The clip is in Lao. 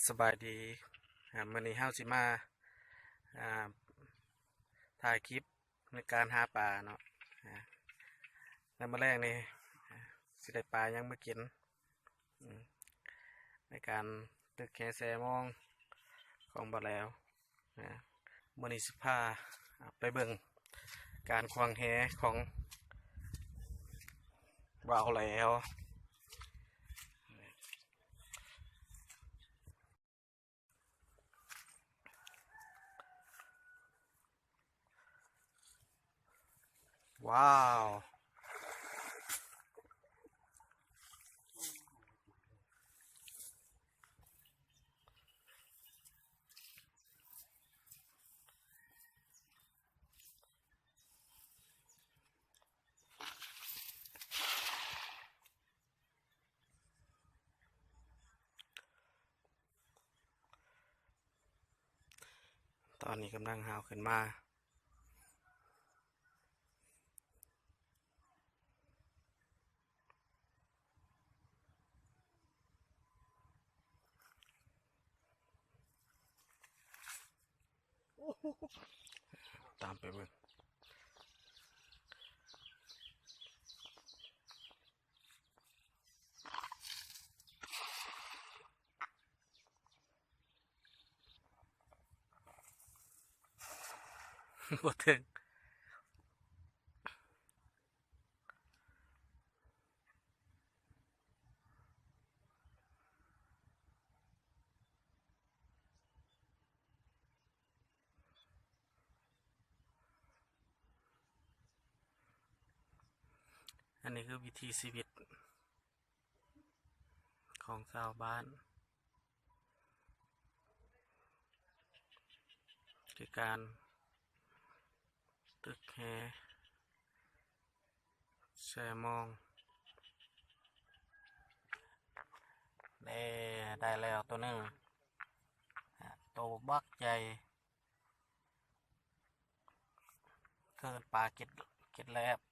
ສະບາຍດີ ອ່າ ມື້ນີ້ເຮົາຊິມາ ອ່າ ຖ່າຍຄລິບໃນການຫາປາເນາະ ອ່າ ໃນມື້ແລງນີ້ ອ່າ ຊິໄດ້ປາຫຍັງມາກິນ ອືມ ໃນການຕຶກແຫແຊມອງຂອງບ່າວແຫຼວ ອ່າ ມື້ນີ້ຊິພາໄປເບິ່ງການຂວ້າງແຫຂອງບ່າວແຫຼວ. ວ້າວ ຕອນນີ້ກຳລັງຫາວຂຶ້ນມາ. ຕາມໄປເບິ່ງ. ບໍ່ເຖິງ. ອັນນີ້ຄືວິຖີຊີວິດຂອງຊາວບ້ານ ຄືການຕຶກແຫ ແຊມອງ. ເດ້ ໄດ້ແລ້ວໂຕໜຶ່ງ ໂຕບັກໃຫຍ່ ເອີ້ນປາເກັດ ເກັດແລບ.